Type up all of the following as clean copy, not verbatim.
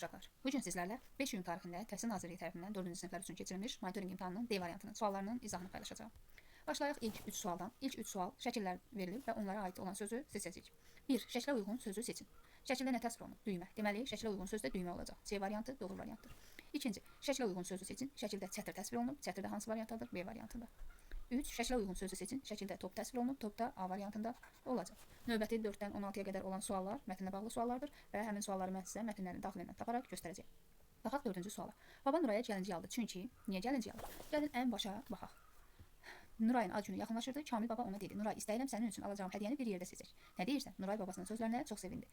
Salam uşaqlar. Bu gün sizlərlə 5 iyun tarixində Təhsil Nazirliyi tərəfindən 4-cü siniflər üçün keçirilmiş monitorinq imtahanının D variantının suallarının izahını paylaşacağam. Başlayaq ilk 3 sualdan. İlk 3 sual şəkillər verilib və onlara aid olan sözü seçəcəyik. 1. Şəklə uyğun sözü seçin. Şəkildə nə təsvir olunub? Düymə. Deməli, şəklə uyğun söz də düymə olacaq. C variantı doğru variantdır. İkinci, şəklə uyğun sözü seçin. Şəkildə çətir təsvir olunub. Çətir də hansı variantdadır? B variantında. 3. Şəklə uyğun sözü seçin. Şəkildə top təsvir olunub. Top da A variantında olacaq. Növbəti 4-dən 16-ya qədər olan suallar mətnlə bağlı suallardır və həmin sualları mən sizə mətnlərin daxilindən taparaq göstərəcəyəm. Baxaq 4-cü suala. Baba Nuraya gəlincik aldı. Çünki niyə gəlincik aldı? Gəlin ən başa baxaq. Nurayın ad günü yaxınlaşırdı. Kamil baba ona dedi: "Nuray, istəyirəm sənin üçün alacağım hədiyyəni bir yerdə seçək." Nə deyirsən? Nuray babasının sözlərinə çox sevindi.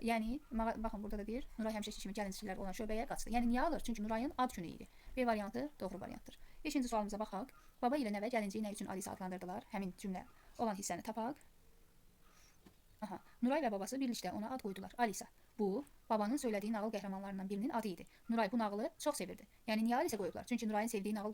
Yəni baxın burada da deyir, Nuray həmişəki kimi gəlinciklər olan şöbəyə qaçdı. Yəni niyə alır? Çünki Nurayın ad günü idi. B variantı doğru variantdır. 5-ci sualımıza baxaq. Baba ilə nəvə gəlinciyi nə üçün Alisa adlandırdılar? Həmin cümlə olan hissəni tapaq. Aha, Nuray və babası birlikdə ona ad qoydular. Alisa. Bu, babanın söylədiyi nağıl qəhrəmanlarından birinin adı idi. Nuray bu nağılı çox sevirdi. Yəni niyə Alisa qoyublar? Çünki Nurayın sevdiyi nağıl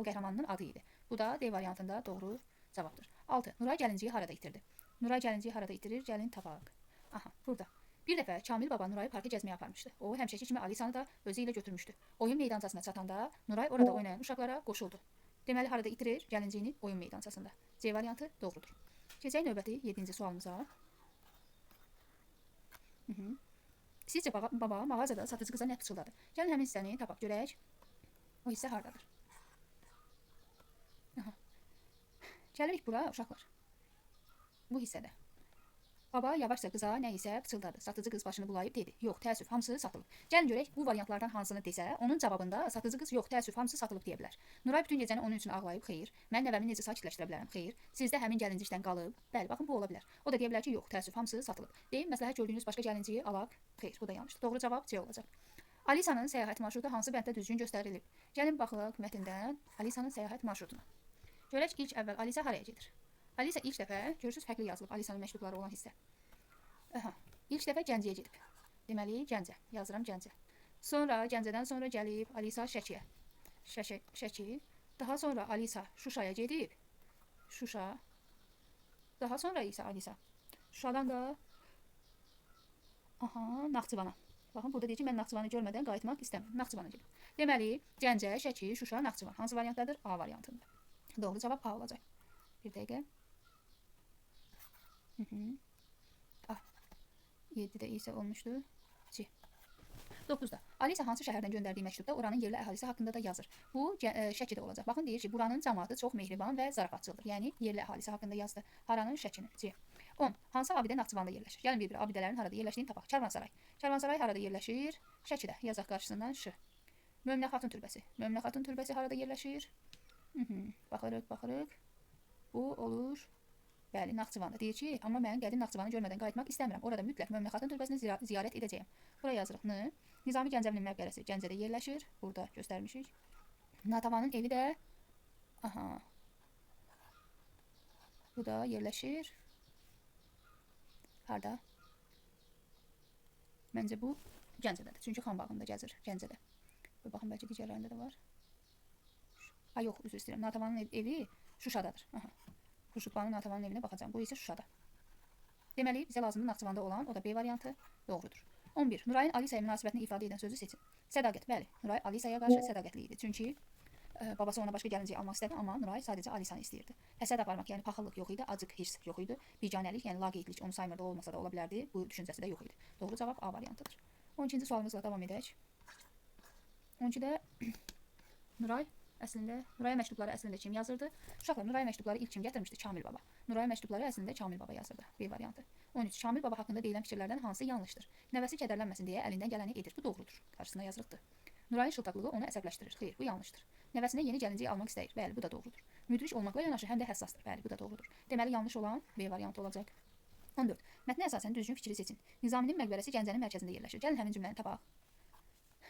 qəhrəmanının adı idi. Bu da D variantında doğru cavabdır. 6. Nuray gəlinciyi harada itirdi? Nuray gəlinciyi harada itirir? Gəlin tapaq. Aha, burada. Bir dəfə Kamil baba Nurayı parka gəzməyə aparmışdı. O, həmişəki kimi Alisanı da özü ilə götürmüşdü. Oyun meydançasına çatanda Nuray orada oynayan uşaqlara qoşuldu. Deməli harada itirir gəlinciyini? Oyun meydançasında. C variantı doğrudur. Keçək növbəti 7-ci sualımıza. Hı -hı. Sizcə baba mağazada satıcı qıza nə pıçıldadı? Gəlin həmin hissəni tapaq görək. O hissə hardadır? Aha. Gəlirik bura uşaqlar. Bu hissədə. Baba yavaşca qıza nə isə pıçıldadı. Satıcı qız başını bulayıb dedi: "Yox, təəssüf, hamısı satılıb." Gəlin görək bu variantlardan hansını desə, onun cavabında satıcı qız yox, təəssüf, hamısı satılıb deyə bilər. Nuray bütün gecəni onun üçün ağlayıb. Xeyr. Mən nəvəmi necə sakitləşdirə bilərəm? Xeyr. Sizdə həmin gəlincikdən qalıb? Bəli, baxın bu ola bilər. O da deyə bilər ki, yox, təəssüf, hamısı satılıb. Deyim, məsləhət gördüyünüz başqa gəlinciyi alaq? Xeyr, bu da yanlışdır. Doğru cavab C olacaq. Alisanın səyahət marşrutu hansı bənddə düzgün göstərilib? Gəlin baxaq mətndən Alisanın səyahət marşrutuna. Görək ilk əvvəl Alisa haraya gedir? Alisa ilk dəfə, görürsüz fərqli yazılıb Alisanın məktubları olan hissə. Aha, ilk dəfə Gəncəyə gedib. Deməli, Gəncə. Yazıram Gəncə. Sonra Gəncədən sonra gəlib Alisa Şəkiyə. Şəki. Daha sonra Alisa Şuşaya gedib. Şuşa. Daha sonra isə Alisa Şuşadan da aha, Naxçıvana. Baxın, burada deyir ki, mən Naxçıvanı görmədən qayıtmaq istəmirəm. Naxçıvana gedib. Deməli, Gəncə, Şəki, Şuşa, Naxçıvan. Hansı variantdadır? A variantında. Doğru cavab A olacaq. Bir dəqiqə. Hı -hı. A. 7-də isə olmuşdu. C. 9-da. Alisa hansı şəhərdən göndərdiyi məktubda oranın yerli əhalisi haqqında da yazır. Bu Şəkidə olacaq. Baxın deyir ki, buranın camaatı çox mehriban və zarafatçıldır. Yəni yerli əhalisi haqqında yazdı. Haranın? Şəkinin. C. 10. Hansı abidə Naxçıvanda yerləşir? Gəlin bir-bir abidələrin harada yerləşdiyini tapaq. Karvansaray. Karvansaray harada yerləşir? Şəkidə. Yazaq qarşısından Ş. Möminə Xatun türbəsi. Möminə Xatun türbəsi harada yerləşir? Hı -hı. Baxırıq, baxırıq. Bu olur. Bəli, Naxçıvanda. Deyir ki, amma mən qədim Naxçıvanı görmədən qayıtmaq istəmirəm. Orada mütləq Möminə Xatun türbəsini ziyarət edəcəyəm. Bura yazırıq N. Nizami Gəncəvinin məqbərəsi Gəncədə yerləşir. Burada göstərmişik. Natavanın evi də aha. Bu da yerləşir. Harda? Məncə bu Gəncədədir. Çünki Xanbağında gəzir Gəncədə. Baxın, bəlkə digərlərində də var. Ay yox, üzr istəyirəm. Natavanın evi Şuşadadır. Aha. Xurşudbanu Natavanın evinə baxacağam. Bu isə Şuşada. Deməli, bizə lazımdır Naxçıvanda olan, o da B variantı doğrudur. 11. Nurayın Alisaya münasibətini ifadə edən sözü seçin. Sədaqət, bəli. Nuray Alisaya qarşı sədaqətli idi. Çünki babası ona başqa gəlinciyi almaq istədi, amma Nuray sadəcə Alisanı istəyirdi. Həsəd aparmaq, yəni paxıllıq yox idi, acıq, hirs yox idi. Biganəlik, yəni laqeydlik onu saymırdı, olmasa da ola bilərdi. Bu düşüncəsi də yox idi. Doğru cavab A variantıdır. 12-ci sualımızla davam edək. 12-də Nuray əslində, Nuraya məktubları əslində kim yazırdı? Uşaqlar, Nuraya məktubları ilk kim gətirmişdi? Kamil baba. Nuraya məktubları əslində Kamil baba yazırdı. B variantı. 13. Kamil baba haqqında deyilən fikirlərdən hansı yanlışdır? Nəvəsi kədərlənməsin deyə əlindən gələni edir. Bu doğrudur. Qarşısına yazılıqdır. Nurayın şıltaqlığı onu əsəbləşdirir. Xeyr, bu yanlışdır. Nəvəsinə yeni gəlinciyi almaq istəyir. Bəli, bu da doğrudur. Müdrik olmaqla yanaşı həm də həssasdır. Bəli, bu da doğrudur. Deməli, yanlış olan B variantı olacaq. 14. Mətnə əsasən düzgün fikri seçin. Nizaminin məqbərəsi Gəncənin mərkəzində yerləşir. Gəlin həmin cümləni tapaq.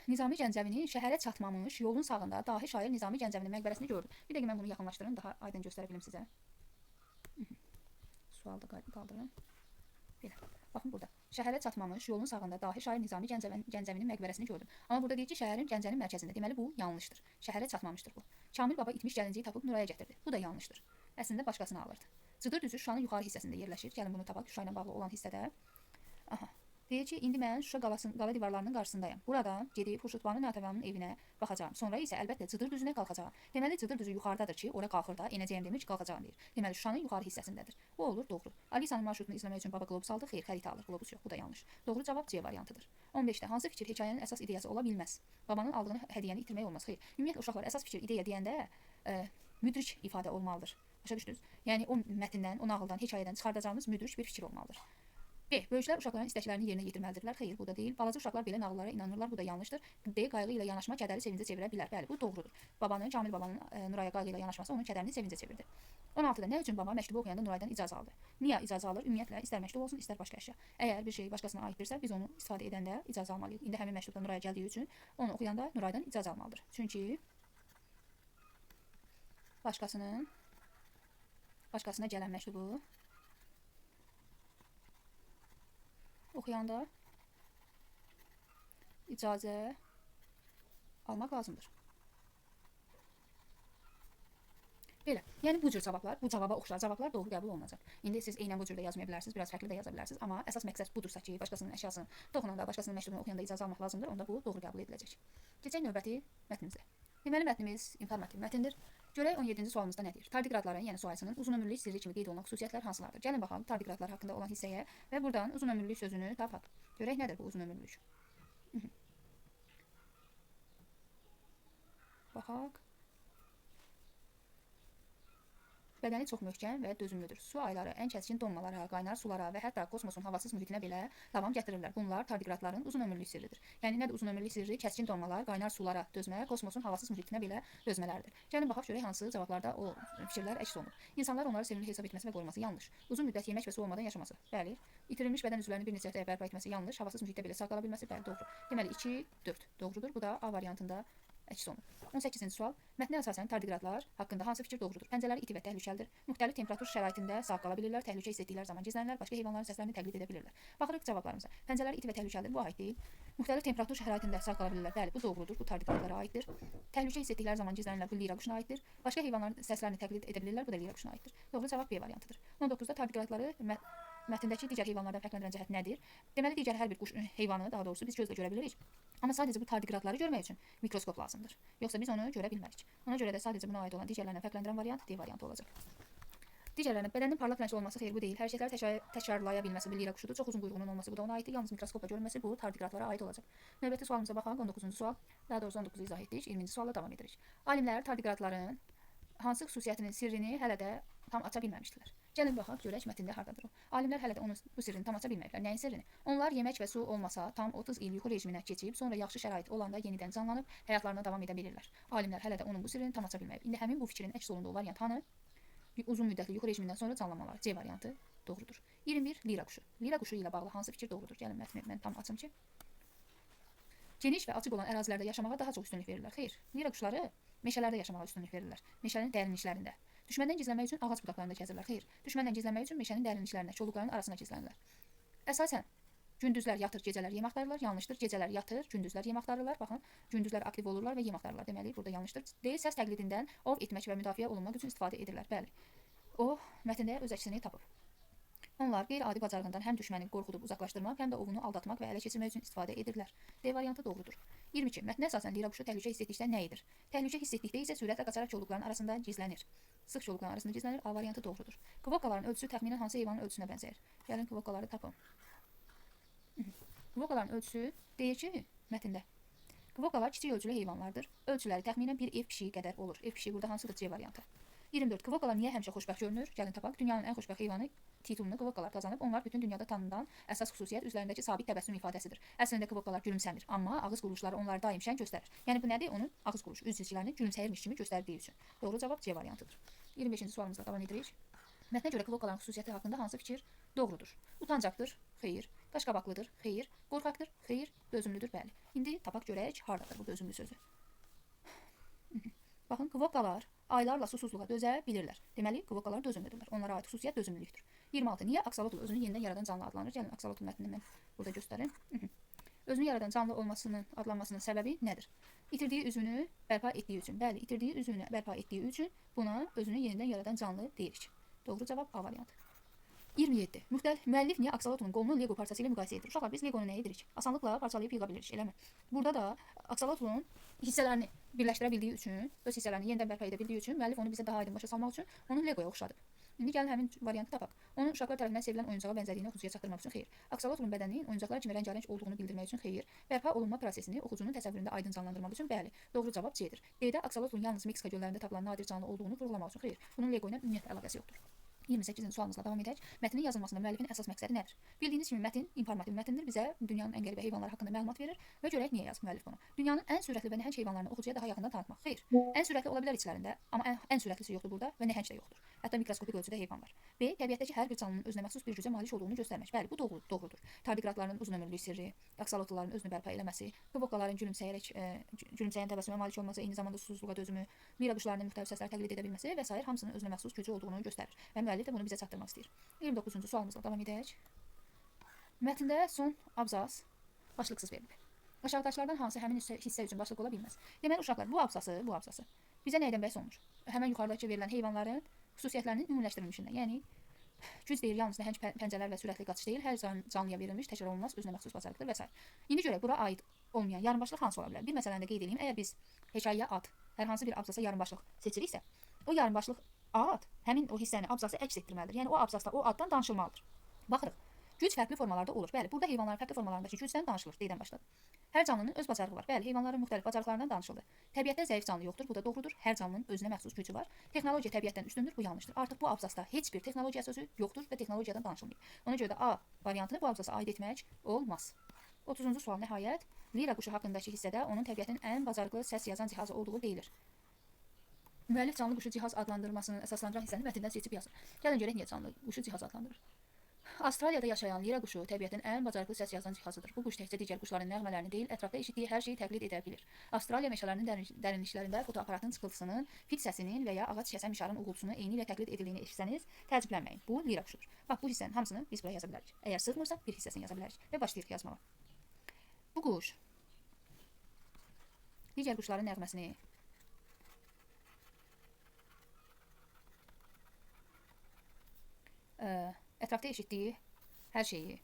Nizami Gəncəvinin şəhərə çatmamış yolun sağında dahi şair Nizami Gəncəvinin məqbərəsini gördüm. Bir dəqiqə mən bunu yaxınlaşdırım, daha aydın göstərə bilim sizə. Sualı da qaldırım. Belə. Baxın burada. Şəhərə çatmamış yolun sağında dahi şair Nizami Gəncəvinin məqbərəsini gördüm. Amma burada deyir ki, şəhərin Gəncənin mərkəzində. Deməli bu yanlışdır. Şəhərə çatmamışdır bu. Kamil baba itmiş gəlinciyi tapıb Nuraya gətirdi. Bu da yanlışdır. Əslində başqasını alırdı. Cıdır düzü Şuşanın yuxarı hissəsində yerləşir. Gəlin bunu tapaq. Şuşa ilə bağlı olan hissədə. Aha. Deyir ki, indi mən Şuşa qala divarlarının qarşısındayam. Buradan gedib Xurşudbanu Natəvanın evinə baxacağam. Sonra isə əlbəttə Cıdır düzünə qalxacağam. Deməli, Cıdır düzü yuxarıdadır ki, ora qalxır da, enəcəyəm demir ki, qalxacağam deyir. Deməli, Şuşanın yuxarı hissəsindədir. Bu olur doğru. Alisanın marşrutunu izləmək üçün baba qlobus aldı. Xeyr, xəritə alır. Qlobus yox, bu da yanlış. Doğru cavab C variantıdır. 15-də hansı fikir hekayənin əsas ideyası ola bilməz? Babanın aldığını hədiyyəni itirmək olmaz. Xeyr. Ümumiyyətlə uşaqlar əsas fikir ideya deyəndə müdrik ifadə olmalıdır. Başa düşdünüz? Yəni o mətndən, o nağıldan, hekayədən çıxardacağımız müdrik bir fikir olmalıdır. B. Böyüklər uşaqların istəklərini yerinə yetirməlidirlər. Xeyr, bu da deyil. Balaca uşaqlar belə nağıllara inanırlar. Bu da yanlışdır. D. Qayğı ilə yanaşma kədəri sevincə çevirə bilər. Bəli, bu doğrudur. Babanın, Kamil babanın Nuraya qayğı ilə yanaşması onun kədərini sevincə çevirdi. 16-da nə üçün baba məktubu oxuyanda Nuraydan icazə aldı? Niyə icazə alır? Ümumiyyətlə, istər məktub olsun, istər başqa əşya. Əgər bir şey başqasına aiddirsə, biz onu istifadə edəndə icazə almalıyıq. İndi həmin məktubda Nuraya gəldiyi üçün onu oxuyanda Nuraydan icazə almalıdır. Çünki başqasına gələn məktubu oxuyanda icazə almaq lazımdır. Belə. Yəni bu cür cavablar, bu cavaba oxşar cavablar doğru qəbul olunacaq. İndi siz eynən bu cür də yazmaya bilərsiniz, biraz fərqli də yaza bilərsiniz, amma əsas məqsəd budursa ki, başqasının əşyasını toxunanda, başqasının məktubunu oxuyanda icazə almaq lazımdır, onda bu doğru qəbul ediləcək. Keçək növbəti mətnimizə. Deməli, mətnimiz informativ mətindir. Görək 17-ci sualımızda nə deyir? Tardigradların, yəni su ayısının uzunömürlük sirri kimi qeyd olunan xüsusiyyətlər hansılardır? Gəlin baxalım tardigradlar haqqında olan hissəyə və buradan uzunömürlük sözünü tapaq. Görək nədir bu uzunömürlük? Baxaq. Bədəni çox möhkəm və dözümlüdür. Su ayları ən kəskin donmalara, qaynar sulara və hətta kosmosun havasız mühitinə belə davam gətirirlər. Bunlar tardigradların uzunömürlük sirridir. Yəni nədir uzunömürlük sirri? Kəskin donmalar, qaynar sulara dözmə, kosmosun havasız mühitinə belə dözmələridir. Gəlin baxaq görək hansı cavablarda o fikirlər əks olunur. İnsanlar onları sevimli hesab etməsi və qoruması yanlış. Uzun müddət yemək və su olmadan yaşaması. Bəli. İtirilmiş bədən üzvlərini bir neçə həftəyə bərpa etməsi yanlış. Havasız mühitdə belə sağ qala bilməsi bəli doğru. Deməli 2, 4 doğrudur. Bu da A variantında əks olunur. 18-ci sual. Mətnə əsasən tardigradlar haqqında hansı fikir doğrudur? Pəncələri iti və təhlükəlidir. Müxtəlif temperatur şəraitində sağ qala bilirlər, təhlükə hiss etdikləri zaman gizlənirlər, başqa heyvanların səslərini təqlid edə bilirlər. Baxırıq cavablarımıza. Pəncələri iti və təhlükəlidir, bu aid deyil. Müxtəlif temperatur şəraitində sağ qala bilirlər. Bəli, bu doğrudur, bu tardigradlara aiddir. Təhlükə hiss etdikləri zaman gizlənirlər, bu lira quşuna aiddir. Başqa heyvanların səslərini təqlid edə bilirlər, bu da lira quşuna aiddir. Doğru cavab B variantıdır. 19-da tardigradları mətndəki digər heyvanlardan fərqləndirən cəhət nədir? Deməli, digər hər bir quş heyvanı, daha doğrusu biz gözlə görə bilirik. Amma sadəcə bu tardigradları görmək üçün mikroskop lazımdır. Yoxsa biz onu görə bilmərik. Ona görə də sadəcə buna aid olan digərlərindən fərqləndirən variant D variantı olacaq. Digərlərinə bədənin parlaq rəngli olması xeyr bu deyil. Hərəkətləri təkrarlaya bilməsi bu lira quşudur. Çox uzun quyruğunun olması bu da ona aiddir. Yalnız mikroskopla görünməsi bu tardigradlara aid olacaq. Növbəti sualımıza baxaq. 19-cu sual. Daha doğrusu 19-u izah etdik. 20-ci sualla davam edirik. Alimlər tardigradların hansı xüsusiyyətinin sirrini hələ də tam aça bilməmişdilər. Gəlin baxaq, görək mətndə hardadır o. Alimlər hələ də onun bu sirrini tam aça bilməyiblər. Nəyin sirrini? Onlar yemək və su olmasa tam 30 il yuxu rejiminə keçib, sonra yaxşı şərait olanda yenidən canlanıb həyatlarına davam edə bilirlər. Alimlər hələ də onun bu sirrini tam aça bilməyib. İndi həmin bu fikrin əks olunduğu variant hanı? Uzun müddətli yuxu rejimindən sonra canlanmalar. C variantı doğrudur. 21. Lira quşu. Lira quşu ilə bağlı hansı fikir doğrudur? Gəlin mətni mən tam açım ki. Geniş və açıq olan ərazilərdə yaşamağa daha çox üstünlük verirlər. Xeyr, lira quşları meşələrdə yaşamağa üstünlük verirlər. Meşənin dərinliklərində. Düşməndən gizlənmək üçün ağac budaqlarında gəzirlər. Xeyr, düşməndən gizlənmək üçün meşənin dərinliklərində, koluqların arasına gizlənirlər. Əsasən gündüzlər yatır, gecələr yem axtarırlar. Yanlışdır. Gecələr yatır, gündüzlər yem axtarırlar. Baxın, gündüzlər aktiv olurlar və yem axtarırlar. Deməli, burada yanlışdır. D. Səs təqlidindən ov etmək və müdafiə olunmaq üçün istifadə edirlər. Bəli. O, mətndə öz əksini tapıb. Onlar qeyri-adi bacarığından həm düşməni qorxudub uzaqlaşdırmaq, həm də ovunu aldatmaq və ələ keçirmək üçün istifadə edirlər. D variantı doğrudur. 22. Mətnə əsasən lira quşu təhlükə hiss etdikdə nə edir? Təhlükə hiss etdikdə isə sürətlə qaçaraq koluqların arasında gizlənir. Sıx koluqların arasında gizlənir. A variantı doğrudur. Kvokaların ölçüsü təxminən hansı heyvanın ölçüsünə bənzəyir? Gəlin kvokaları tapın. Kvokaların ölçüsü deyir ki, mətndə. Kvokalar kiçik ölçülü heyvanlardır. Ölçüləri təxminən bir ev pişiyi qədər olur. Ev pişiyi burada hansıdır? C variantı. 24. Kvokalar niyə həmişə xoşbəxt görünür? Gəlin tapaq. Dünyanın ən xoşbəxt heyvanı titulunu kvokalar qazanıb. Onlar bütün dünyada tanınan əsas xüsusiyyət üzlərindəki sabit təbəssüm ifadəsidir. Əslində kvokalar gülümsəmir, amma ağız quruluşları onları daim şən göstərir. Yəni bu nədir? Onun ağız quruluşu, üz cizgilərini gülümsəyirmiş kimi göstərdiyi üçün. Doğru cavab C variantıdır. 25-ci sualımızla davam edirik. Mətnə görə kvokaların xüsusiyyəti haqqında hansı fikir doğrudur? Utancaqdır? Xeyr. Qaşqabaqlıdır? Xeyr. Qorxaqdır? Xeyr. Dözümlüdür? Bəli. İndi tapaq görək hardadır bu dözümlü sözü. Baxın, kvokalar aylarla susuzluğa dözə bilirlər. Deməli, kvokalar dözümlüdürlər. Onlara aid xüsusiyyət dözümlülükdür. 26. Niyə aksolotl özünü yenidən yaradan canlı adlanır? Gəlin, aksolotl mətnini mən burada göstərim. Özünü yaradan canlı olmasının, adlanmasının səbəbi nədir? İtirdiyi üzvünü bərpa etdiyi üçün. Bəli, itirdiyi üzvünü bərpa etdiyi üçün buna özünü yenidən yaradan canlı deyirik. Doğru cavab A variantı. 27. Müxtəlif müəllif niyə aksalotlun qolunu Lego parçası ilə müqayisə edir? Uşaqlar, biz Legonu nə edirik? Asanlıqla parçalayıb yığa bilirik, eləmi? Burada da aksalotlun hissələrini birləşdirə bildiyi üçün, öz hissələrini yenidən bərpa edə bildiyi üçün müəllif onu bizə daha aydın başa salmaq üçün onu Legoya oxşadıb. İndi gəlin həmin variantı tapaq. Onun uşaqlar tərəfindən sevilən oyuncağa bənzədiyini oxucuya çatdırmaq üçün xeyir. Aksalotlun bədəninin oyuncaqlar kimi rəngarəng olduğunu bildirmək üçün xeyir. Bərpa olunma prosesini oxucunun təsəvvüründə aydın canlandırmaq üçün bəli. Doğru cavab C-dir. D-də aksalotlun yalnız Meksika göllərində tapılan nadir canlı olduğunu vurğulamaq üçün xeyir. Bunun Lego ilə ümumiyyətlə əlaqəsi yoxdur. 28-ci sualımızla davam edək. Mətnin yazılmasında müəllifin əsas məqsədi nədir? Bildiyiniz kimi mətn informativ mətndir. Bizə dünyanın ən qəribə heyvanları haqqında məlumat verir və görək niyə yazıb müəllif bunu. Dünyanın ən sürətli və nəhəng heyvanlarını oxucuya daha yaxından tanıtmaq. Xeyr. Ən sürətli ola bilər içlərində, amma ən sürətlisi yoxdur burada və nəhəng də yoxdur. Hətta mikroskopik ölçüdə heyvan var. B. Təbiətdəki hər bir canlının özünə məxsus bir gücə malik olduğunu göstərmək. Bəli, bu doğrudur. Tardigradların uzunömürlük sirri, aksalotluların özünü bərpa eləməsi, kvokkaların gülümsəyən təbəssümə malik olması, eyni zamanda susuzluğa dözümü, mira quşlarının müxtəlif səslər təqlid edə bilməsi və sair hamısının özünə məxsus gücü olduğunu göstərir. Və müəllif də bunu bizə çatdırmaq istəyir. 29-cu sualımızla davam edək. Mətndə son abzas başlıqsız verilib. Aşağıdakılardan hansı həmin hissə üçün başlıq ola bilməz? Deməli, uşaqlar, bu abzası bizə nədən bəhs olunur? Həmən yuxarıdakı verilən heyvanların xüsusiyyətlərinin ümumiləşdirilmişindən. Yəni, güc deyil, yalnız nəhəng pəncələr və sürətli qaçış deyil, hər canlıya verilmiş, təkrar olunmaz, özünə məxsus bacarıqdır və s. İndi görək, bura aid olmayan yarımbaşlıq hansı ola bilər? Bir məsələni də qeyd edeyim. Əgər biz hekayəyə ad, hər hansı bir abzasa yarımbaşlıq seçiriksə, o yarımbaşlıq ad həmin o hissəni, abzası əks etdirməlidir. Yəni, o abzasda o addan danışılmalıdır. Baxırıq. Güc fərqli formalarda olur. Bəli, burada heyvanların fərqli formalarındakı gücdən danışılır. D-dən başladı. Hər canlının öz bacarığı var. Bəli, heyvanların müxtəlif bacarıqlarından danışıldı. Təbiətdə zəif canlı yoxdur. Bu da doğrudur. Hər canlının özünə məxsus gücü var. Texnologiya təbiətdən üstündür. Bu yanlışdır. Artıq bu abzasda heç bir texnologiya sözü yoxdur və texnologiyadan danışılmayıb. Ona görə də A variantını bu abzasa aid etmək olmaz. 30-cu sual nəhayət lira quşu haqqındakı hissədə onun təbiətin ən bacarıqlı səs yazan cihazı olduğu deyilir. Müəllif canlı quşu cihaz adlandırmasının əsaslandıran hissəni mətndən seçib yazır. Gəlin görək niyə canlı quşu cihaz adlandırır. Avstraliyada yaşayan lira quşu təbiətin ən bacarıqlı səs yazan cihazıdır. Bu quş təkcə digər quşların nəğmələrini deyil, ətrafda eşitdiyi hər şeyi təqlid edə bilir. Avstraliya meşələrinin dərinliklərində fotoaparatın çıxıltısının, fit səsinin və ya ağac kəsən mişarın uğultusunu eyni ilə təqlid edildiyini eşitsəniz, təəccüblənməyin. Bu lira quşudur. Bax, bu hissənin hamısını biz buraya yaza bilərik. Əgər sığmırsa, bir hissəsini yaza bilərik və başlayırıq yazmağa. Bu quş digər quşların nəğməsini ətrafda eşitdiyi hər şeyi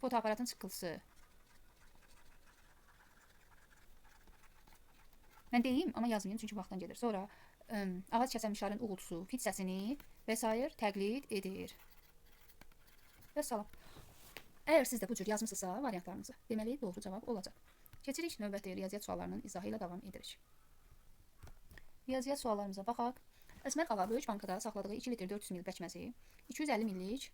fotoaparatın çıxıltısı. Mən deyim, amma yazmayayım, çünki vaxtdan gedir. Sonra ağac kəsən mişarın uğultusu, fit səsini və sair təqlid edir. Və salam. Əgər siz də bu cür yazmısınızsa variantlarınızı, deməli doğru cavab olacaq. Keçirik növbəti riyaziyyat suallarının izahı ilə davam edirik. Riyaziyyat suallarımıza baxaq. Əsmər xala böyük bankada saxladığı 2 litr 400 ml bəkməzi 250 millik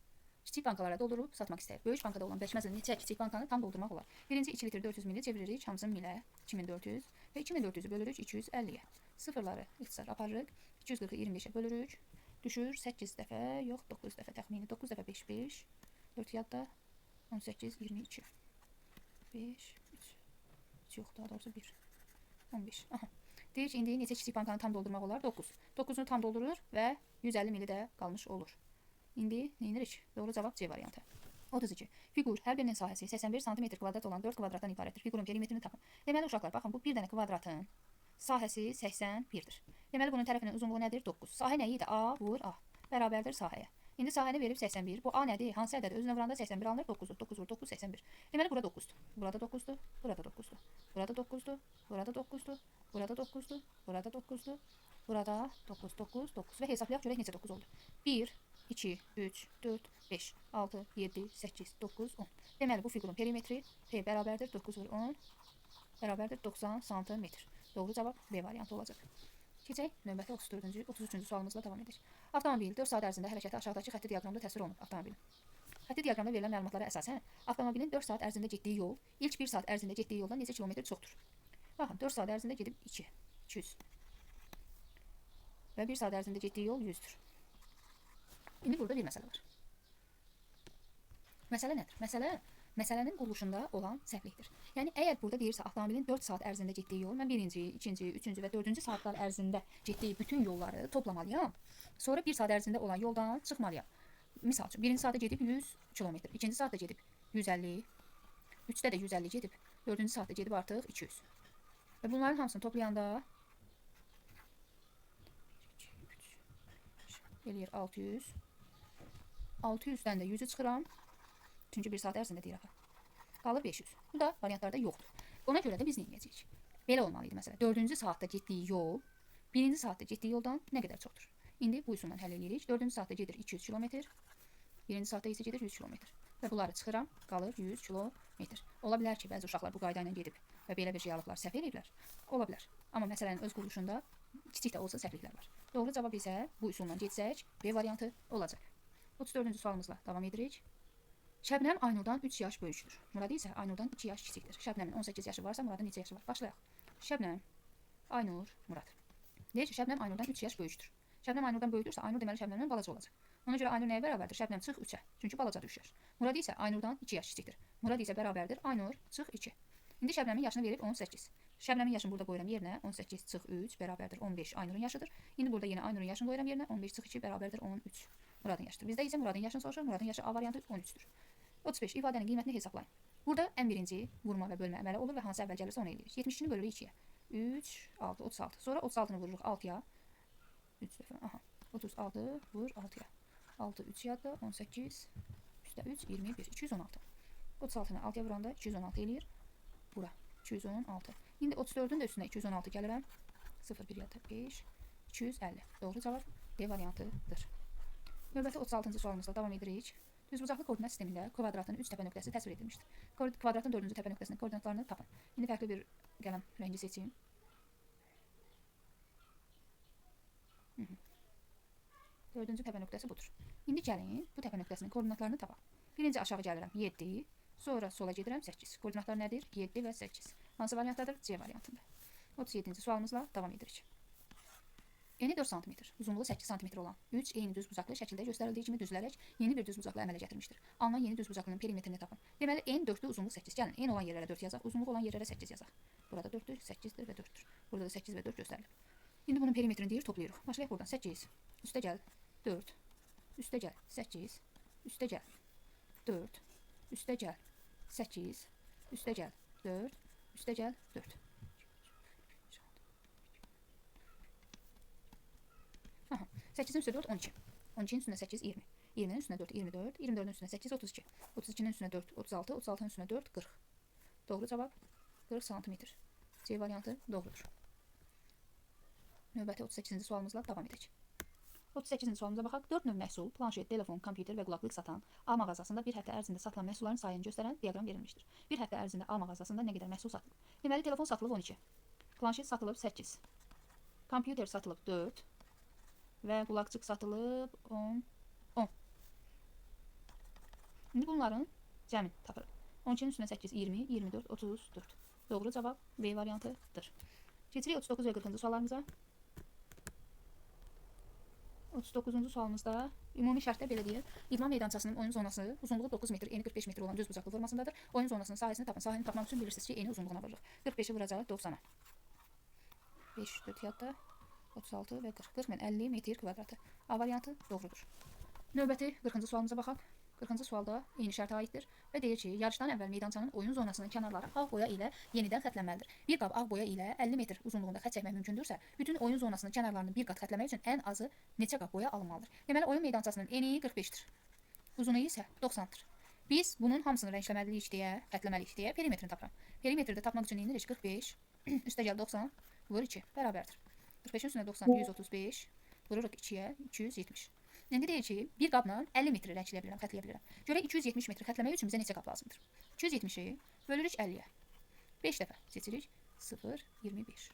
kiçik bankalara doldurub satmaq istəyir. Böyük bankada olan bəkməzlə neçə kiçik bankanı tam doldurmaq olar? Birinci 2 litr 400 ml çeviririk hamısını milə 2400 və 2400-ü bölürük 250-yə. Sıfırları ixtisar aparırıq. 240-ı 25-ə bölürük. Düşür 8 dəfə, yox 9 dəfə təxmini. 9 dəfə 5, 5, 4 yadda 18, 22, 5, 3. Yox, daha doğrusu 1. 15. Aha. Deyir ki, indi neçə kiçik bankanı tam doldurmaq olar? 9. 9-unu tam doldurur və 150 mili də qalmış olur. İndi nə edirik? Doğru cavab C variantı. 32. Fiqur hər birinin sahəsi 81 sm kvadrat olan 4 kvadratdan ibarətdir. Fiqurun perimetrini tapın. Deməli, uşaqlar, baxın, bu bir dənə kvadratın sahəsi 81-dir. Deməli, bunun tərəfinin uzunluğu nədir? 9. Sahə nə idi? A vur A. Bərabərdir sahəyə. İndi sahəni verib 81. Bu A nədir? Hansı ədəd? Özünə vuranda 81 alınır. 9-dur. 9 vur 9, 81. Deməli, bura 9-dur. Burada 9-dur. Burada 9-dur. Burada 9-dur. Burada 9-dur. Burada 9-dur. Burada 9-dur. Burada 9, 9, 9. Və hesablayaq görək neçə 9 oldu. 1, 2, 3, 4, 5, 6, 7, 8, 9, 10. Deməli, bu fiqurun perimetri P bərabərdir 9 vur 10 bərabərdir 90 santimetr. Doğru cavab B variantı olacaq. Keçək növbəti 34-cü, 33-cü sualımızla davam edək. Avtomobil 4 saat ərzində hərəkəti aşağıdakı xətti diaqramda təsvir olunub avtomobilin. Xətti diaqramda verilən məlumatlara əsasən avtomobilin 4 saat ərzində getdiyi yol ilk 1 saat ərzində getdiyi yoldan neçə kilometr çoxdur? Baxın, 4 saat ərzində gedib 2, 200 və 1 saat ərzində getdiyi yol 100-dür. İndi burada bir məsələ var. Məsələ nədir? Məsələ məsələnin quruluşunda olan səhvlikdir. Yəni, əgər burada deyirsə, avtomobilin 4 saat ərzində getdiyi yol, mən 1-ci, 2-ci, 3-cü və 4-cü saatlar ərzində getdiyi bütün yolları toplamalıyam. Sonra 1 saat ərzində olan yoldan çıxmalıyam. Misal üçün, 1-ci saatda gedib 100 kilometr, 2-ci saatda gedib 150, 3-də də 150 gedib, 4-cü saatda gedib artıq 200. Və bunların hamısını toplayanda 1, 2, 3, eləyir 600. 600-dən də 100-ü çıxıram. Çünki 1 saat ərzində deyir axı. Qalır 500. Bu da variantlarda yoxdur. Ona görə də biz nə edəcəyik? Belə olmalı idi məsələ. 4-cü saatda getdiyi yol 1-ci saatda getdiyi yoldan nə qədər çoxdur? İndi bu üsulla həll edirik. 4-cü saatda gedir 200 kilometr. 1-ci saatda isə gedir 100 kilometr. Və bunları çıxıram, qalır 100 kilometr. Ola bilər ki, bəzi uşaqlar bu qayda ilə gedib və belə bir şey alıblar, səhv eləyiblər. Ola bilər. Amma məsələnin öz quruluşunda kiçik də olsa səhvliklər var. Doğru cavab isə bu üsulla getsək B variantı olacaq. 34-cü sualımızla davam edirik. Şəbnəm Aynurdan 3 yaş böyükdür. Murad isə Aynurdan 2 yaş kiçikdir. Şəbnəmin 18 yaşı varsa Muradın neçə yaşı var? Başlayaq. Şəbnəm, Aynur, Murad. Deyir ki, Şəbnəm Aynurdan 3 yaş böyükdür. Şəbnəm Aynurdan böyükdürsə, Aynur deməli Şəbnəmdən balaca olacaq. Ona görə Aynur nəyə bərabərdir? Şəbnəm çıx 3-ə. Çünki balacadır 3 yaş. Murad isə Aynurdan 2 yaş kiçikdir. Murad isə bərabərdir Aynur çıx 2. İndi Şəbnəmin yaşını verib 18. Şəbnəmin yaşını burada qoyuram yerinə 18 çıx 3 bərabərdir 15 Aynurun yaşıdır. İndi burada yenə Aynurun yaşını qoyuram yerinə 15 çıx 2 bərabərdir 13. Muradın yaşıdır. Bizdə isə Muradın yaşını soruşur. Muradın yaşı A variantı 13-dür. 35. İfadənin qiymətini hesablayın. Burada ən birinci vurma və bölmə əməli olur və hansı əvvəl gəlirsə onu eləyirik. 72-ni bölürük 2-yə. 3, 6, 36. Sonra 36-nı vururuq 6-ya. 3 dəfə. Aha. 36 vur 6-ya. 6, 3 yadda 18, üstə 3, 21, 216. 36-nı 6-ya vuranda 216 eləyir. Bura. 216. İndi 34-ün də üstünə 216 gəlirəm. 0, 1 yadda 5, 250. Doğru cavab D variantıdır. Növbəti 36-cı sualımızla davam edirik. Düzbucaqlı koordinat sistemində kvadratın 3 təpə nöqtəsi təsvir edilmişdir. Kvadratın 4-cü təpə nöqtəsinin koordinatlarını tapın. İndi fərqli bir qələm rəngi seçeyim. 4-cü təpə nöqtəsi budur. İndi gəlin bu təpə nöqtəsinin koordinatlarını tapaq. Birinci aşağı gəlirəm 7, sonra sola gedirəm 8. Koordinatlar nədir? 7 və 8. Hansı variantdadır? C variantında. 37-ci sualımızla davam edirik. Eni 4 cm, uzunluğu 8 cm olan 3 eyni düzbucaqlı şəkildə göstərildiyi kimi düzülərək yeni bir düzbucaqlı əmələ gətirmişdir. Alınan yeni düzbucaqlının perimetrini tapın. Deməli, en 4-dür, uzunluq 8. Gəlin, en olan yerlərə 4 yazaq, uzunluq olan yerlərə 8 yazaq. Burada 4-dür, 8-dir və 4-dür. Burada da 8 və 4 göstərilib. İndi bunun perimetrini deyir, toplayırıq. Başlayaq buradan. 8, üstə gəl 4, üstə gəl 8, üstə gəl 4, üstə gəl 8, üstə gəl 4, üstə gəl 4. Aha, 8-in üstə 4, 12. 12-nin üstünə 8, 20. 20-nin üstünə 4, 24. 24-ün üstünə 8, 32. 32-nin üstünə 4, 36. 36-nın üstünə 4, 40. Doğru cavab 40 santimetr. C variantı doğrudur. Növbəti 38-ci sualımızla davam edək. 38-ci sualımıza baxaq. 4 növ məhsul, planşet, telefon, kompüter və qulaqlıq satan A mağazasında bir həftə ərzində satılan məhsulların sayını göstərən diaqram verilmişdir. Bir həftə ərzində A mağazasında nə qədər məhsul satılıb? Deməli, telefon satılıb 12. Planşet satılıb 8. Kompüter satılıb 4. Və qulaqcıq satılıb 10. 10. İndi bunların cəmini tapırıq. 12-nin üstünə 8, 20, 24, 34. Doğru cavab B variantıdır. Keçirik 39 və 40-cı suallarımıza. 39-cu sualımızda ümumi şərtdə belə deyir. İdman meydançasının oyun zonası uzunluğu 9 metr, eni 45 metr olan düzbucaqlı formasındadır. Oyun zonasının sahəsini tapın. Sahəni tapmaq üçün bilirsiniz ki, eni uzunluğuna vururuq. 45-i vuracaq 90-a. 5, 4 yadda. 36 və 40. 40 ilə 50 metr kvadratı. A variantı doğrudur. Növbəti 40-cı sualımıza baxaq. 40-cı sualda eyni şərtə aiddir və deyir ki, yarışdan əvvəl meydançanın oyun zonasının kənarları ağ boya ilə yenidən xətlənməlidir. Bir qab ağ boya ilə 50 metr uzunluğunda xətt çəkmək mümkündürsə, bütün oyun zonasının kənarlarını bir qat xətləmək üçün ən azı neçə qab boya alınmalıdır? Deməli, oyun meydançasının eni 45-dir. Uzunu isə 90-dır. Biz bunun hamısını rəngləməliyik deyə, xətləməliyik deyə perimetrini tapıram. Perimetri də tapmaq üçün nə edirik? 45 üstə gəl 90 vur 2 bərabərdir. 45-in üstünə 90 135 vururuq 2-yə 270. İndi deyir ki, bir qabla 50 metr rəngləyə bilirəm, xətləyə bilirəm. Görək 270 metr xətləmək üçün bizə neçə qab lazımdır? 270-i bölürük 50-yə. 5 dəfə seçirik. 0, 25.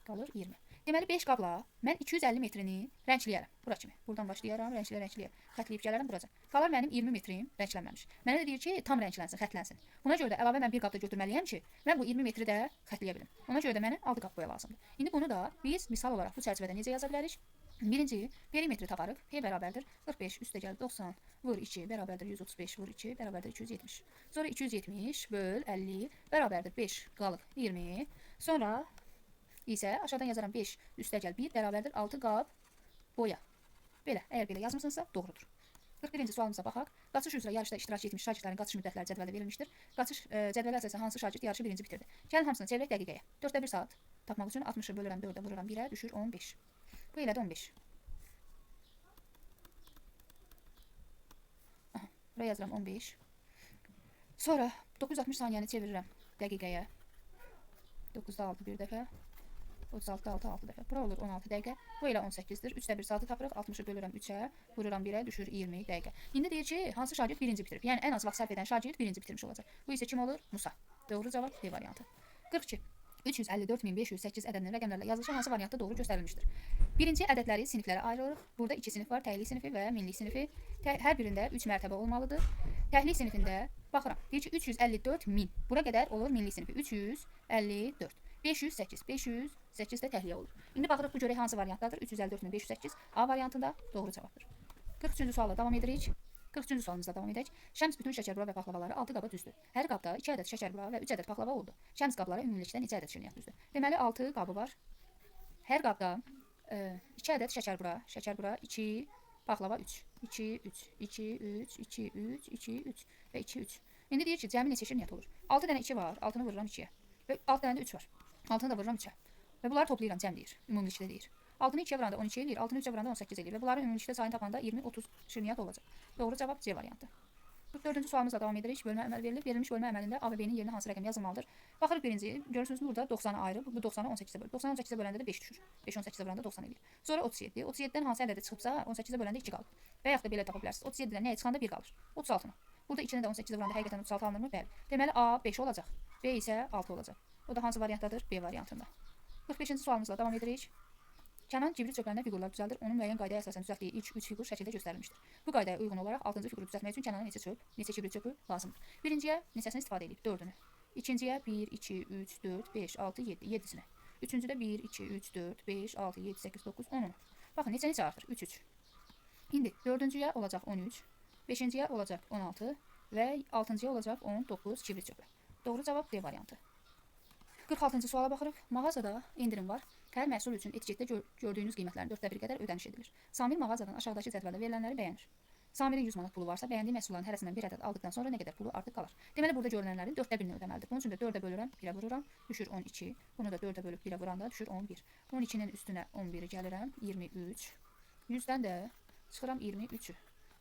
Qalır 20. Deməli 5 qabla mən 250 metrini rəngləyərəm. Bura kimi. Buradan başlayaram, rəngləyə rəngləyə. Xətləyib gələrəm buraca. Qalar mənim 20 metrim rənglənməmiş. Mənə də deyir ki, tam rənglənsin, xətlənsin. Buna görə də əlavə mən bir qab da götürməliyəm ki, mən bu 20 metri də xətləyə bilim. Ona görə də mənə 6 qab boya lazımdır. İndi bunu da biz misal olaraq bu çərçivədə necə yaza bilərik? Birinci perimetri taparıq. P bərabərdir 45 üstə gəl 90 vur 2 bərabərdir 135 vur 2 bərabərdir 270. Sonra 270 böl 50 bərabərdir 5 qalır 20. Sonra isə aşağıdan yazaram 5 üstə gəl 1 bərabərdir 6 qab boya. Belə, əgər belə yazmısınızsa doğrudur. 41-ci sualımıza baxaq. Qaçış üzrə yarışda iştirak etmiş şagirdlərin qaçış müddətləri cədvəldə verilmişdir. Qaçış cədvələ əsasən hansı şagird yarışı birinci bitirdi? Gəlin hamısını çevirək dəqiqəyə. 4-də 1 saat tapmaq üçün 60-ı bölürəm 4-ə, vururam 1-ə, düşür 15. Bu elədi 15. Aha, buraya yazıram 15. Sonra 960 saniyəni çevirirəm dəqiqəyə. 9-da 6 bir dəfə. 36-da 6, 6 dəfə. Bura olur 16 dəqiqə. Bu elə 18-dir. 3-də 1 saatı tapırıq. 60-ı bölürəm 3-ə, vururam 1-ə, düşür 20 dəqiqə. İndi deyir ki, hansı şagird birinci bitirib? Yəni ən az vaxt sərf edən şagird birinci bitirmiş olacaq. Bu isə kim olur? Musa. Doğru cavab D variantı. 42. 354.508 ədədinin rəqəmlərlə yazılışı hansı variantda doğru göstərilmişdir? Birinci ədədləri siniflərə ayırırıq. Burada iki sinif var: təhlik sinifi və minlik sinifi. Hər birində 3 mərtəbə olmalıdır. Təhlik sinifində baxıram. Deyir ki, 354.000. Bura qədər olur minlik sinifi. 354. 508. 508 də təhliyə olur. İndi baxırıq bu görək hansı variantdadır. 354.508 A variantında doğru cavabdır. 43-cü sualla davam edirik. 43-cü sualımızla davam edək. Şəms bütün şəkərbura və paxlavaları 6 qaba düzdü. Hər qabda 2 ədəd şəkərbura və 3 ədəd paxlava oldu. Şəms qablara ümumilikdə neçə ədəd şirniyyat düzdü? Deməli 6 qabı var. Hər qabda 2 ədəd şəkərbura, şəkərbura 2, paxlava 3. 2, 3, 2, 3, 2, 3, 2, 3 və 2, 3. İndi deyir ki, cəmi neçə şirniyyat olur? 6 dənə 2 var, 6-nı vururam 2-yə. Və 6 dənə də 3 var. 6-nı da vururam 3-ə. Və bunları toplayıram, cəm deyir. Ümumilikdə deyir. 6-nı 2-yə vuranda 12 eləyir, 6-nı 3-ə vuranda 18 eləyir və bunların ümumilikdə sayını tapanda 20-30 şirniyyat olacaq. Doğru cavab C variantı. 44-cü sualımızla davam edirik. Bölmə əməli verilib. Verilmiş bölmə əməlində A və B-nin yerinə hansı rəqəm yazılmalıdır? Baxırıq birinci, görürsünüz burada 90-ı ayırıb, bu 90-ı 18-ə bölüb. 90-ı 18-ə böləndə də 5 düşür. 5 18-ə vuranda 90 eləyir. Sonra 37. 37-dən hansı ədədi çıxıbsa 18-ə böləndə 2 qalır. Və yaxud da belə tapa bilərsiniz. 37-dən nəyə çıxanda 1 qalır? 36-nı. Burada 2-ni də 18-ə vuranda həqiqətən 36 alınırmı? Bəli. Deməli A 5 olacaq. B isə 6 olacaq. O da hansı variantdadır? B variantında. 45-ci sualımızla davam edirik. Kənan kibrit çöplərindən fiqurlar düzəldir. Onun müəyyən qaydaya əsasən düzəltdiyi ilk 3 fiqur şəkildə göstərilmişdir. Bu qaydaya uyğun olaraq 6-cı fiquru düzəltmək üçün Kənana neçə çöp, neçə kibrit çöpü lazımdır? Birinciyə neçəsini istifadə edib? 4-ünü. İkinciyə 1, 2, 3, 4, 5, 6, 7, 7-sini. Üçüncüdə 1, 2, 3, 4, 5, 6, 7, 8, 9, 10-unu. Baxın, neçə artır? 3, 3. İndi dördüncüyə olacaq 13, beşinciyə olacaq 16 və altıncıya olacaq 19 kibrit çöpü. Doğru cavab D variantı. 46-cı suala baxırıq. Mağazada endirim var. Hər məhsul üçün etiketdə gördüyünüz qiymətlərin 4-də 1 qədər ödəniş edilir. Samir mağazadan aşağıdakı cədvəldə verilənləri bəyənir. Samirin 100 manat pulu varsa, bəyəndiyi məhsulların hərəsindən bir ədəd aldıqdan sonra nə qədər pulu artıq qalar? Deməli, burada görünənlərin 4-də 1-ini ödəməlidir. Bunun üçün də 4-ə bölürəm, 1-ə vururam, düşür 12. Bunu da 4-ə bölüb 1-ə vuranda düşür 11. 12-nin üstünə 11-i gəlirəm, 23. 100-dən də çıxıram 23-ü.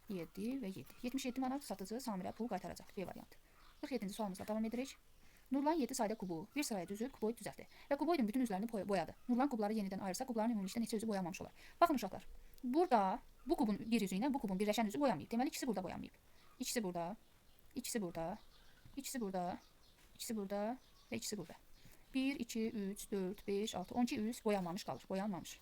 7 və 7. 77 manat satıcı Samirə pul qaytaracaq. B variantı. 47-ci sualımızla davam edirik. Nurlan 7 sayda kubu bir sıraya düzüb kuboid düzəltdi və kuboidin bütün üzlərini boyadı. Nurlan kubları yenidən ayırsa, kubların ümumilikdə neçə üzü boyanmamış olar? Baxın uşaqlar, burada bu kubun bir üzü ilə bu kubun birləşən üzü boyanmayıb. Deməli, ikisi burada boyanmayıb. İkisi burada, ikisi burada, ikisi burada, ikisi burada və ikisi burada. 1, 2, 3, 4, 5, 6, 12 üz boyanmamış qalır. Boyanmamış.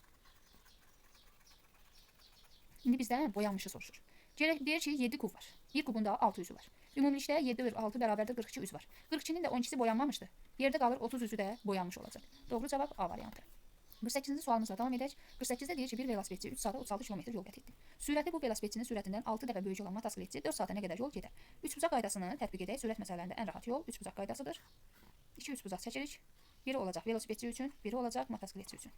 İndi bizdən boyanmışı soruşur. Deyir ki, 7 kub var. Bir kubun da 6 üzü var. Ümumilikdə 7 bölü 6 bərabərdir 42 üz var. 42-nin də 12-si boyanmamışdı. Yerdə qalır 30 üzü də boyanmış olacaq. Doğru cavab A variantı. 48-ci sualımızla davam edək. 48-də deyir ki, bir velosipedçi 3 saata 36 km yol qət etdi. Sürəti bu velosipedçinin sürətindən 6 dəfə böyük olan motosikletçi 4 saata nə qədər yol gedər? Üçbucaq qaydasını tətbiq edək. Sürət məsələlərində ən rahat yol üçbucaq qaydasıdır. 2 üçbucaq çəkirik. Biri olacaq velosipedçi üçün, biri olacaq motosikletçi üçün.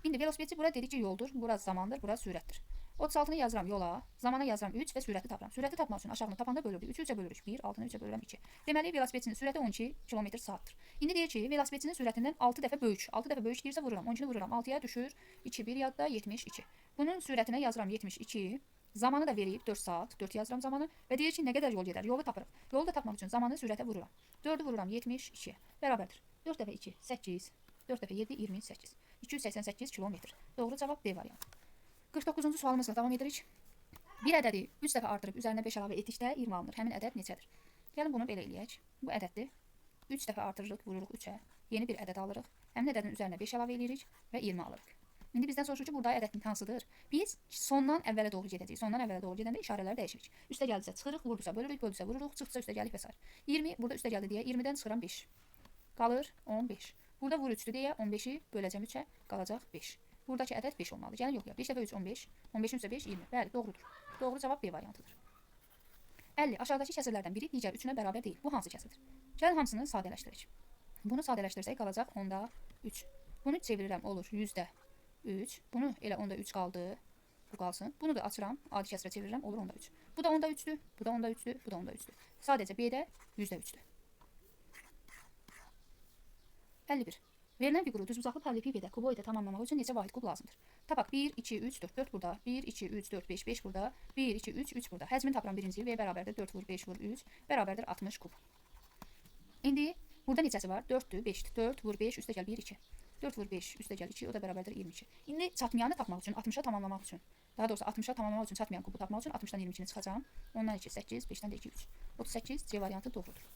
İndi velosipedçi bura dedik ki, yoldur, bura zamandır, bura sürətdir. 36-nı yazıram yola, zamana yazıram 3 və sürəti tapıram. Sürəti tapmaq üçün aşağını tapanda bölürdük. 3-ü 3-ə bölürük 1, 6-nı 3-ə bölürəm 2. Deməli, velosipedçinin sürəti 12 km saatdır. İndi deyir ki, velosipedçinin sürətindən 6 dəfə böyük. 6 dəfə böyük deyirsə vururam. 12-ni vururam 6-ya düşür 2, 1 yadda 72. Bunun sürətinə yazıram 72. Zamanı da verib 4 saat, 4 yazıram zamanı və deyir ki, nə qədər yol gedər? Yolu tapırıq. Yolu da tapmaq üçün zamanı sürətə vururam. 4-ü vururam 72-yə. Bərabərdir. 4 dəfə 2, 8, 4 dəfə 7, 28. 288 kilometr. Doğru cavab D variantı. 49-cu sualımızla davam edirik. Bir ədədi 3 dəfə artırıb üzərinə 5 əlavə etdikdə 20 alınır. Həmin ədəd neçədir? Gəlin bunu belə eləyək. Bu ədəddir. 3 dəfə artırırıq, vururuq 3-ə. Yeni bir ədəd alırıq. Həmin ədədin üzərinə 5 əlavə eləyirik və 20 alırıq. İndi bizdən soruşur ki, burada ədədin hansıdır? Biz sondan əvvələ doğru gedəcəyik. Sondan əvvələ doğru gedəndə işarələri dəyişirik. Üstə gəldisə çıxırıq, vurdusa bölürük, böldüsə vururuq, çıxdısa üstə gəlik və s. 20 burada üstə gəldi deyə 20-dən çıxıram 5. Qalır 15. Burada vur 3-dür deyə 15-i böləcəm 3-ə, qalacaq 5. Buradakı ədəd 5 olmalıdır. Gəlin yoxlayaq. 5 dəfə 3 15, 15-in üstə 5 20. Bəli, doğrudur. Doğru cavab B variantıdır. 50. Aşağıdakı kəsirlərdən biri digər üçünə bərabər deyil. Bu hansı kəsirdir? Gəlin hamısını sadələşdirək. Bunu sadələşdirsək qalacaq 10-da 3. Bunu çevirirəm olur 100-də 3. Bunu elə 10-da 3 qaldı. Bu qalsın. Bunu da açıram. Adi kəsrə çevirirəm. Olur 10.3. Bu da 10.3'dür. Bu da 10.3'dür. Bu da 10.3'dür. Sadəcə B-də %3'dür. 51. Verilən fiquru düzbucaqlı parallelepipeddə kuboidə tamamlamaq üçün neçə vahid kub lazımdır? Tapaq 1, 2, 3, 4, 4 burada. 1, 2, 3, 4, 5, 5 burada. 1, 2, 3, 3 burada. Həcmini tapıram birinci. V bərabərdir 4 vur 5 vur 3 bərabərdir 60 kub. İndi burada neçəsi var? 4-dür, 5-dir. 4 vur 5 üstə gəl 1, 2. 4 vur 5 üstə gəl 2, o da bərabərdir 22. İndi çatmayanı tapmaq üçün, 60-a tamamlamaq üçün, daha doğrusu 60-a tamamlamaq üçün çatmayan kubu tapmaq üçün 60-dan 22-ni çıxacağam. 10-dan 2, 8, 5-dən də 2, 3. 38 C variantı doğrudur.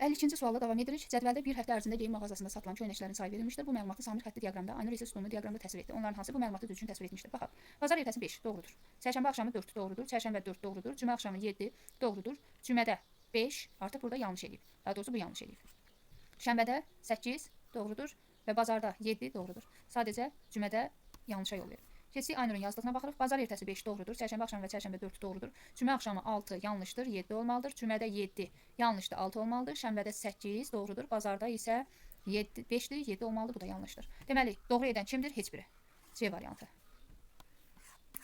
52-ci sualla davam edirik. Cədvəldə bir həftə ərzində geyim mağazasında satılan köynəklərin sayı verilmişdir. Bu məlumatı Samir xətti diaqramda, Aynur isə sütunlu diaqramda təsvir etdi. Onların hansı bu məlumatı düzgün təsvir etmişdir? Baxaq. Bazar ertəsi 5 doğrudur. Çərşənbə axşamı 4 doğrudur. Çərşənbə 4 doğrudur. Cümə axşamı 7 doğrudur. Cümədə 5 artıq burada yanlış eləyib. Daha doğrusu bu yanlış eləyib. Şənbədə 8 doğrudur və bazarda 7 doğrudur. Sadəcə cümədə yanlışa yol verib. Keçdik Aynurun yazdığına baxırıq. Bazar ertəsi 5 doğrudur. Çərşənbə axşamı və çərşənbə 4 doğrudur. Cümə axşamı 6 yanlışdır, 7 olmalıdır. Cümədə 7 yanlışdır, 6 olmalıdır. Şənbədə 8 doğrudur. Bazarda isə 7, 5-dir, 7 olmalıdır. Bu da yanlışdır. Deməli, doğru edən kimdir? Heç biri. C variantı.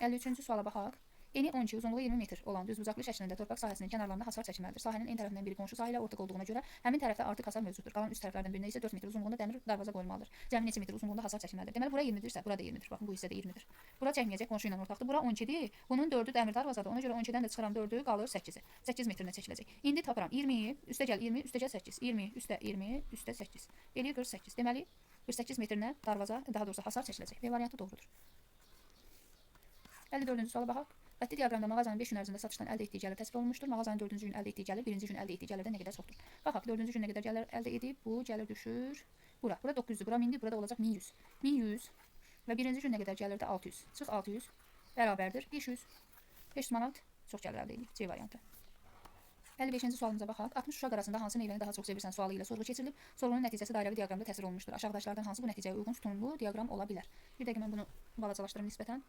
53-cü suala baxaq. Eni 12, uzunluğu 20 metr olan düzbucaqlı şəklində torpaq sahəsinin kənarlarında hasar çəkilməlidir. Sahənin en tərəfindən biri qonşu sahə ilə ortaq olduğuna görə həmin tərəfdə artıq hasar mövcuddur. Qalan üst tərəflərdən birinə isə 4 metr uzunluğunda dəmir darvaza qoyulmalıdır. Cəmi neçə metr uzunluğunda hasar çəkilməlidir? Deməli, bura 20-dirsə, bura da 20-dir. Baxın, bu hissə də 20-dir. Bura çəkməyəcək, qonşu ilə ortaqdır. Bura 12-dir. Bunun 4-ü dəmir darvazadır. Ona görə 12-dən də çıxıram 4-ü, qalır 8-i. 8 metrinə çəkiləcək. İndi tapıram 20, üstə gəl 20, üstə gəl 8. 20, üstə 20, üstə 8. Eləyir 48. Deməli, 48 metrinə darvaza, daha doğrusu hasar çəkiləcək. B variantı doğrudur. 54-cü suala baxaq. Xətti diaqramda mağazanın 5 gün ərzində satışdan əldə etdiyi gəlir təsvir olunmuşdur. Mağazanın 4-cü gün əldə etdiyi gəlir, 1-ci gün əldə etdiyi gəlirdən nə qədər çoxdur? Baxaq, 4-cü gün nə qədər gəlir əldə edib? Bu gəlir düşür bura. Bura 900-dür, bura 1000-dir, burada olacaq 1100. 1100 və 1-ci gün nə qədər gəlirdi? 600. Çıx 600 bərabərdir 500. 500 manat çox gəlir əldə edib. C variantı. 55-ci sualımıza baxaq. 60 uşaq arasında hansı meyvəni daha çox sevirsən sualı ilə sorğu keçirilib. Sorğunun nəticəsi dairəvi diaqramda təsvir olunmuşdur. Aşağıdakılardan hansı bu nəticəyə uyğun sütunlu diaqram ola bilər? Bir dəqiqə mən bunu balacalaşdırım nisbətən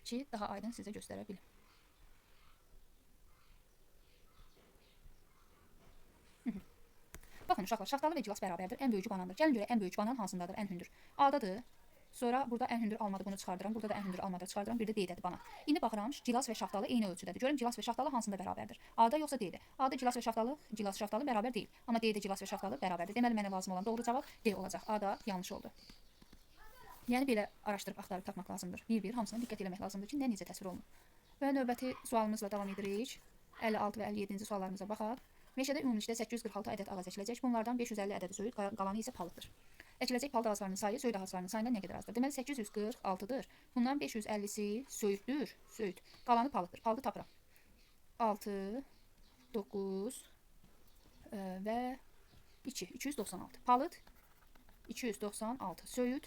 ki, daha aydın sizə göstərə bilim. Baxın uşaqlar, şaftalı və gilas bərabərdir. Ən böyüyü banandır. Gəlin görək ən böyük banan hansındadır? Ən hündür. A-dadır. Sonra burada ən hündür almadır, bunu çıxardıram. Burada da ən hündür almadır, çıxardıram. Bir də D-dədir banan. İndi baxıram, gilas və şaftalı eyni ölçüdədir. Görüm gilas və şaftalı hansında bərabərdir? A-da yoxsa D-də? A-da gilas və şaftalı, gilas şaftalı bərabər deyil. Amma D-də gilas və şaftalı bərabərdir. Deməli mənə lazım olan doğru cavab D olacaq. A-da yanlış oldu. Yəni belə araşdırıb axtarıb tapmaq lazımdır. Bir-bir hamısına diqqət eləmək lazımdır ki, nə necə təsvir olunur. Və növbəti sualımızla davam edirik. 56 və 57-ci suallarımıza baxaq. Meşədə ümumilikdə 846 ədəd ağac əkiləcək. Bunlardan 550 ədədi söyüd, qalanı isə palıddır. Əkiləcək palıd ağaclarının sayı söyüd ağaclarının sayından nə qədər azdır? Deməli 846-dır. Bundan 550-si söyüddür, söyüd. Qalanı palıddır. Palıdı tapıram. 6, 9 və 2, 296. Palıd 296, söyüd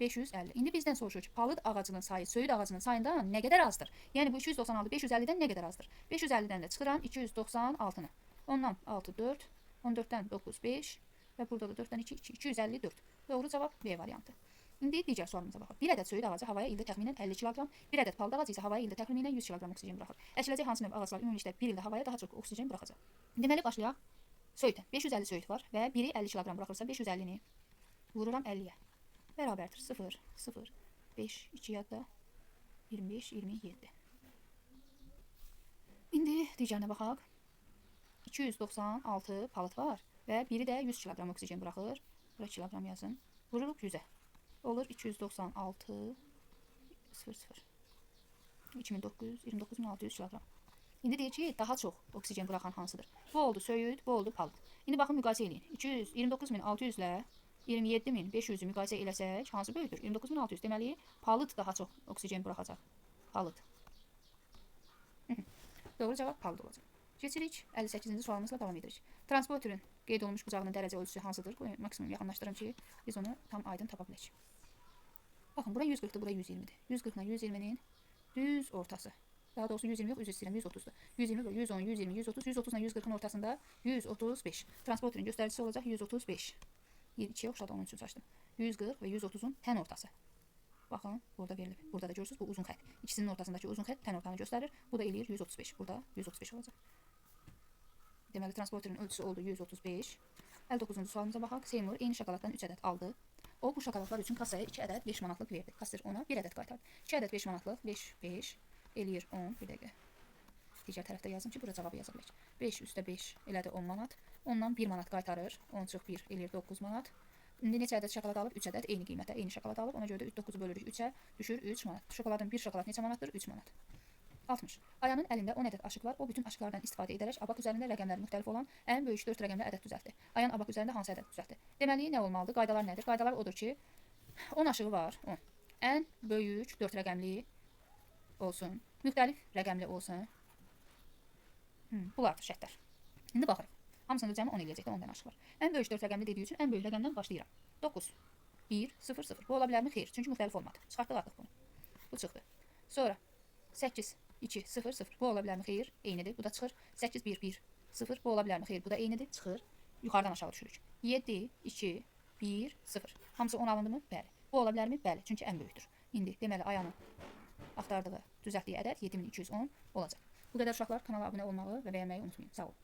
550. İndi bizdən soruşur ki, palıd ağacının sayı söyüd ağacının sayından nə qədər azdır? Yəni bu 296 550-dən nə qədər azdır? 550-dən də çıxıram 296-nı. Ondan 6, 4, 14-dən 9, 5 və burada da 4-dən 2, 2, 254. Doğru cavab B variantı. İndi digər sualımıza baxaq. Bir ədəd söyüd ağacı havaya ildə təxminən 50 kiloqram, bir ədəd palıd ağacı isə havaya ildə təxminən 100 kiloqram oksigen buraxır. Əkiləcək hansı növ ağaclar ümumilikdə bir ildə havaya daha çox oksigen buraxacaq? Deməli başlayaq söyüddən. 550 söyüd var və biri 50 kiloqram buraxırsa 550-ni vururam 50-yə. Bərabərdir 0, 0, 5, 2 yadda 25, 27. İndi digərinə baxaq. 296 palıd var və biri də 100 kiloqram oksigen buraxır. Bura kiloqram yazın. Vururuq 100-ə. Olur 296, 0, 0. 2900, 29600 kiloqram. İndi deyir ki, daha çox oksigen buraxan hansıdır? Bu oldu söyüd, bu oldu palıd. İndi baxın müqayisə eləyin. 229.600 ilə 27.500-ü müqayisə eləsək, hansı böyükdür? 29.600. Deməli, palıd daha çox oksigen buraxacaq. Palıd. Doğru cavab palıd olacaq. Keçirik 58-ci sualımızla davam edirik. Transporterın qeyd olunmuş bucağının dərəcə ölçüsü hansıdır? Qoyun, maksimum yaxınlaşdırım ki, biz onu tam aydın tapa bilək. Baxın, bura 140-dır, bura 120-dir. 140 ilə 120-nin düz ortası. Daha doğrusu 120 yox, üzr istəyirəm, 130-dur. 120, 110, 120, 130, 130 ilə 140-ın ortasında 135. Transporterın göstəricisi olacaq 135. 2-yə oxşadı, onun üçün saçdım. 140 və 130-un tən ortası. Baxın, burada verilib. Burada da görürsünüz, bu uzun xətt. İkisinin ortasındakı uzun xətt tən ortanı göstərir. Bu da eləyir 135. Burada 135 olacaq. Deməli, transporterın ölçüsü oldu 135. 59-cu sualımıza baxaq. Seymur eyni şokoladdan 3 ədəd aldı. O bu şokoladlar üçün kassaya 2 ədəd 5 manatlıq verdi. Kassir ona 1 ədəd qaytardı. 2 ədəd 5 manatlıq 5 5 eləyir 10. Bir dəqiqə. Digər tərəfdə yazım ki, bura cavabı yaza bilək. 5 üstə 5 elədi 10 manat. Ondan 1 manat qaytarır. 10 çıx 1 eləyir 9 manat. İndi neçə ədəd şokolad alıb? 3 ədəd eyni qiymətə, eyni şokolad alıb. Ona görə də 9-u bölürük 3-ə, düşür 3 manat. Şokoladın bir şokolad neçə manatdır? 3 manat. 60. Ayanın əlində 10 ədəd aşıq var. O bütün aşıqlardan istifadə edərək abak üzərində rəqəmləri müxtəlif olan ən böyük 4 rəqəmli ədəd düzəltdi. Ayan abak üzərində hansı ədəd düzəltdi? Deməli, nə olmalıdır? Qaydalar nədir? Qaydalar odur ki, 10 aşığı var, 10. Ən böyük 4 rəqəmli olsun, müxtəlif rəqəmli olsun. Bunlardır şərtlər. İndi baxırıq. Hamısının cəmi 10 eləyəcək də 10 dənə aşıq var. Ən böyük 4 rəqəmli dediyi üçün ən böyük rəqəmdən başlayıram. 9, 1, 0, 0. Bu ola bilərmi? Xeyr. Çünki müxtəlif olmadı. Çıxartdıq artıq bunu. Bu çıxdı. Sonra 8, 2, 0, 0. Bu ola bilərmi? Xeyr. Eynidir. Bu da çıxır. 8, 1, 1, 0. Bu ola bilərmi? Xeyr. Bu da eynidir. Çıxır. Yuxarıdan aşağı düşürük. 7, 2, 1, 0. Hamısı 10 alındı mı? Bəli. Bu ola bilərmi? Bəli. Çünki ən böyükdür. İndi deməli Ayanın axtardığı, düzəltdiyi ədəd 7210 olacaq. Bu qədər uşaqlar, kanala abunə olmağı və bəyənməyi unutmayın. Sağ olun.